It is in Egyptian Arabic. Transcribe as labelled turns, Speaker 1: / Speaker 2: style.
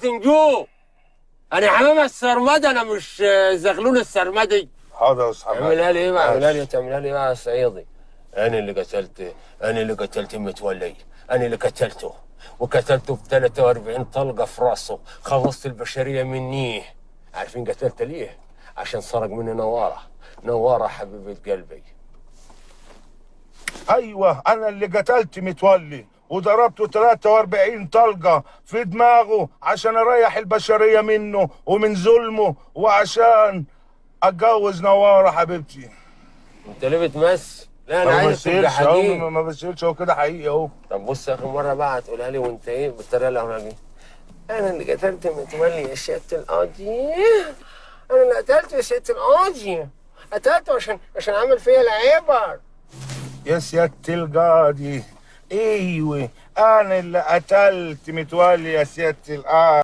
Speaker 1: نجوم. انا حمامه السرمدي، انا مش زغلول السرمدي.
Speaker 2: حاضر يا استاذ حماده.
Speaker 1: اعملها لي ايه بقى؟ اعملها لي، تعملها لي بقى يا صعيدي. انا اللي قتلت، انا اللي قتلت متولي، انا اللي قتلته، وقتلته ب 43 طلقه في راسه، خلصت البشرية مني. عارفين قتلت ليه؟ عشان سرق مني نواره، نواره حبيبه قلبي.
Speaker 2: ايوه انا اللي قتلت متولي وضربته 43 طلقه في دماغه عشان اريح البشرية منه ومن ظلمه، وعشان اتجوز نواره حبيبتي.
Speaker 1: انت ليه بتمثل؟ لا انا
Speaker 2: ما
Speaker 1: عايز تبقى
Speaker 2: بمثلش اهو،
Speaker 1: حقيقي.
Speaker 2: ما بمثلش اهو، كده حقيقي اهو.
Speaker 1: طب بص، اخر مرة بقى هتقولها لي وانت ايه بالطريقة اللي دي. انا اللي قتلت متولي يا سيادة القاضي، انا اللي قتلته يا سيادة القاضي، قتلته عشان عامل فيا العبر.
Speaker 2: يا سيادة القاضي، ايوه انا اللي قتلت متولي يا سيادة القاضي.